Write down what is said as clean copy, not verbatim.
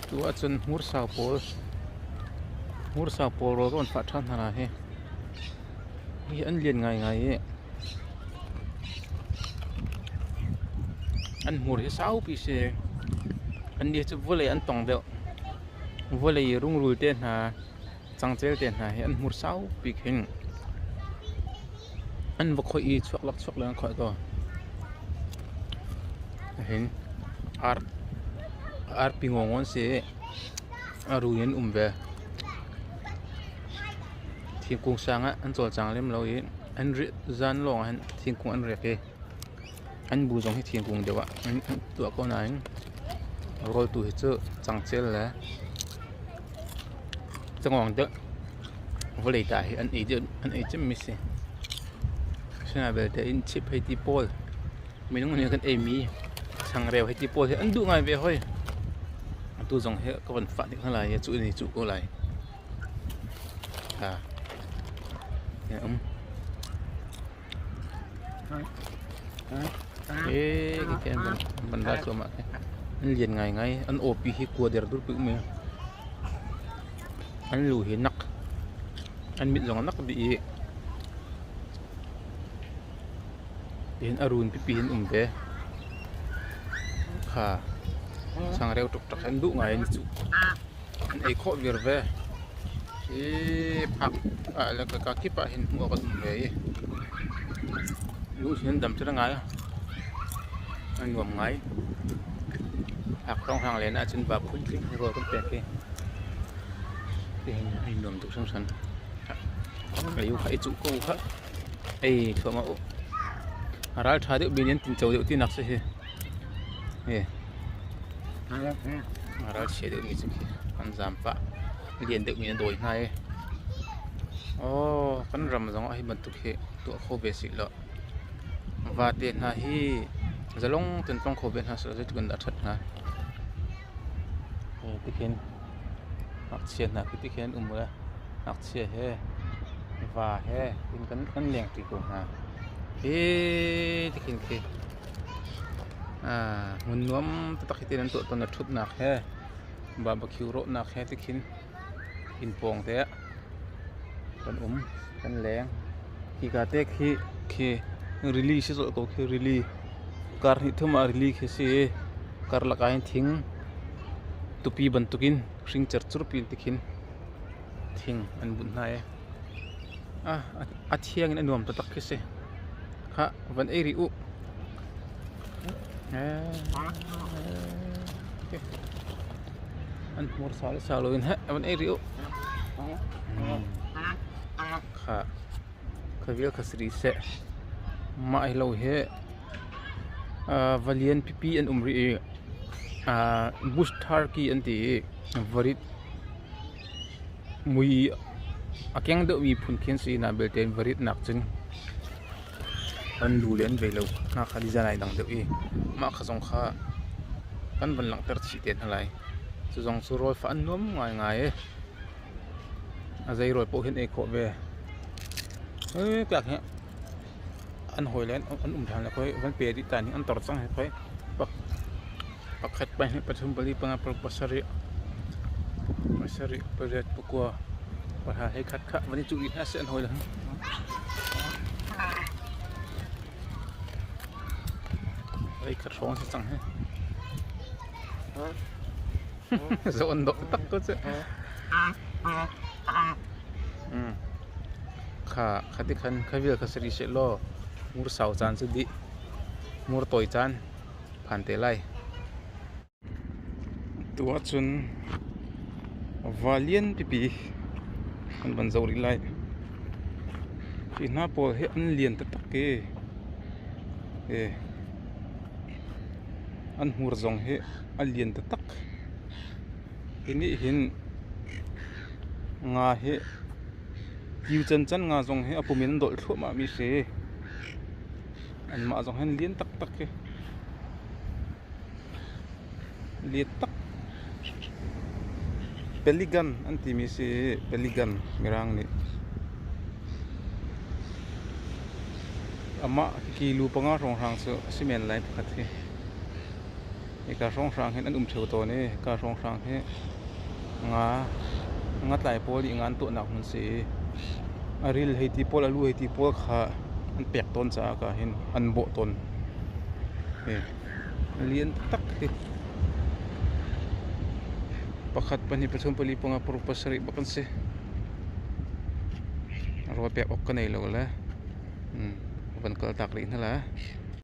Tu ahcun hmursau pawl hmursau pawl rawl ka van fah ṭhan hna lai hi. Hi an lian ngaingai i an hmur hi saupi si. Annih cu vawlei an tong deuh. Vawlei i rungrul te hna, cangcel te hna hi an hmur saupi khin an va khoih i chuaklak chuaklak an khoih ko. Hin ar arpi ngawngaw an si i a ru in an um ve. Thingkung sang ah an cawlcang lem lo i an riah zan lawng ah hin thingkung an riak i an bu zong hi thingkung deuh ah an tuah ko nain rawl tu hi cu cangcel le cangawng deuh vawlei ta hi an ei deuh an ei cemmi si. Asinain belte in chip hei ti pawl minung nih kan eimi changreu hei ti pawl hi an duh ngai ve hoi. Atu zong hi ka van fah hnik hna lai i cuh in i cuh ko lai. An ra cuahmah khi. An lian ngaingai. An awpi hi kua derdur pi um i an lu hi nak. An mit zong a nak dih i tihin a run pipi hin um ve. Kha changreu ṭukṭak hi an duh ngai an i cuh. An ei khawh vir ve. Hi phak ah le ka kip ah hin hmuh awk an um ve i lu hin dam cu ngai a nuam ngai. Phak hrawnghrang len ahcun va phuntling rawl kan pek hi tihin ai nuam tuk hringhran. Ei u kha i cuh ko u khah. Ei thluahmah u. A ral ṭha deuh bin in tinco deuh tinak si hi. Hi. A ralchia deuhmi cu khi an zaam pah. Lian deuhmi an dawi hna i. Aw, kan ram zong ah hi bantuk hi tuah kho ve sih law vate hna hi zalong ten tlong kho ve hna seh law zeitluk in dah a ṭhat hnga. Tikhin ngakchia hna khi tikhin an um le ngakchia he va he in kan lengṭi ko hna. Hi tikhin khi Hmun nuam taktak hi tin an tuah tawn a ṭhutnak he barbecue rawhnak he tikhin inn pawng te ah kan um kan leng. Hika te khi khi rili si colh ko khi rili kar hnih thum ah rili khi si i karlak ah hin thing tupi bantukin hring cercur piin tikhin thing an bunh hna i a thiang in a nuam taktak khi si. Khah van ei rih u. An hmur sa le sa loin heh van ei rih u. Khah kha vial kha si rih seh. Mah hi lo hi va lian pipi an um rih i bush turkey an ti i varit Mui a keng deuhmi phun khi an si nain belte va ritnak cun an lu le an vei lo. Hna kha design ai dang deuh i mah kha zong kha kan van langhter chih te hna lai. Cu zong cu rawl fah an nuam ngaingai i a zei rawl paoh hin ei khawh ve. Piak hi an hawi le an um ṭhan le khoi van pe dih ta nih an tor cang hi khoi. Pakhat, pahnih, pathum, pali, panga, paruk, pasarih, pasarih, pariat, pakua, pahra, hei khat kha van i cuh rih hna seh an hawi le. Hei khat hrawng si cang hi. Zawn dawh tak ko cu. Kha khati khan kha vial kha sari seh law mur sau caan cu dih mur tawi caan phan te lai. Tu ahcun va lian pipi kan van zoh rih lai. Hi hna pawl hi an lian taktak i an hmur zong hi a lian taktak. Hi nih hin nga hi tiu cancan nga zong hi a pum in an dolh thluahmah mi si. Anmah zong hin lian taktak khi. Lian tak. Pelican an timi si pelican mirang nih. Amah kilo 5 hrawnghrang cu a si men lai pakhat hi. Hika hrawnghrang hin an um ṭheo tawn i hika hrawnghrang hi nga ngatlai pawl nih nga an tuahnak hmun si i a ril hei ti pawl a lu hei ti pawl kha an pek tawn caah ka hin an bawh tawn. Hi lian taktak hi pakhat pahnih pathum pali panga paruk pasarih bak an si. Rawl pek awk ka nei lo le van kal tak rih hna la.